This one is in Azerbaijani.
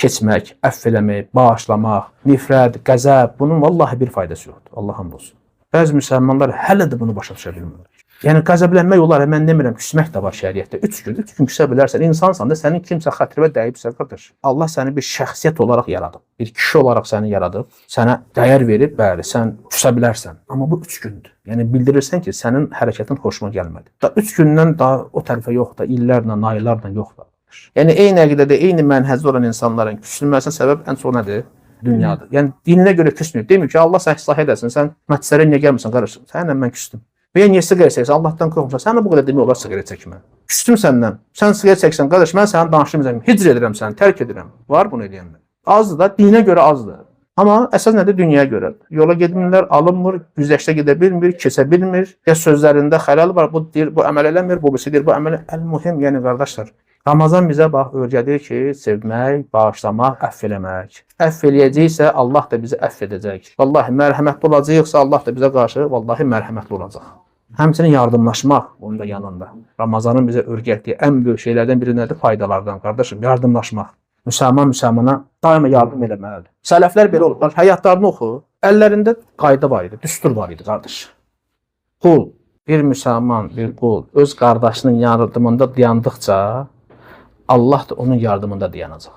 Keçmək, əfv eləmək, bağışlamaq, nifrət, qəzəb, bunun vallahi bir faydası yoxdur. Allah hamd olsun. Bəzi müsəlmanlar hələ də bunu başa düşə bilmirlər. Yəni qəzəblənmək olar, mən demirəm, küsmək də var şəriətdə. 3 gün, 3 gün küsə bilərsən. İnsansan da sənin kimsə xətrinə dəyibsə, qardaş, Allah səni bir şəxsiyyət olaraq yaradıb. Bir kişi olaraq səni yaradıb, sənə dəyər verib, bəli, sən küsə bilərsən. Amma bu 3 gündür. Yəni bildirirsən ki, sənin hərəkətin xoşuma gəlmədi. Da 3 gündən daha o tərəfə yox da, illərlə, aylarla yox da. Yəni eyni əqidədə, eyni mənhəcdə olan insanların küsülməsinə səbəb ən çox nədir? Dünyadır. Yəni dininə görə küsmür. Demir ki, Allah səni islah edəsin, sən məclislərə niyə gəlmirsən qardaşım? Səninlə mən küsdüm. Və ya niyə siqaret çəkirsən? Allahdan qorxmursan. Sənə bu qədər demək olar siqaret çəkmə. Küsdüm səndən. Sən siqaret çəksən, qardaş, mən sənin danışdığım hicr edirəm səni, tərk edirəm. Var bunu eləyənlər. Azdır da, dinə görə azdır. Amma əsas nədir? Dünyaya görə. Yola getmirlər, alınmır, güzəştə gedə bilmir, keçə bilmir. Ya sözlərində xələl var, bu deyir, bu əməl eləmir, bu birisi deyir, bu əməl. Əl-mühim, yəni qardaşlar, Ramazan bizə bax öyrədir ki, sevmək, bağışlamaq, əfv eləmək. Əfv eləyəcəksə Allah da bizi əfv edəcək. Vallahi mərhəmətli olacaqsa Allah da bizə qarşı vallahi mərhəmətli olacaq. Həmçinin yardımlaşmaq onun da yanında. Ramazanın bizə öyrətdiyi ən böyük şeylərdən biri nədir? Faydalardan qardaşım, yardımlaşmaq. Müsəlman müsəlmana daima yardım eləməlidir. Sələflər belə olublar. Həyatlarını oxu. Əllərində qayda var idi, düstur var idi qardaş. Qul, bir müsəlman, bir qul öz qardaşının yardımında dayandıqca Allah da onun yardımında dayanacaq.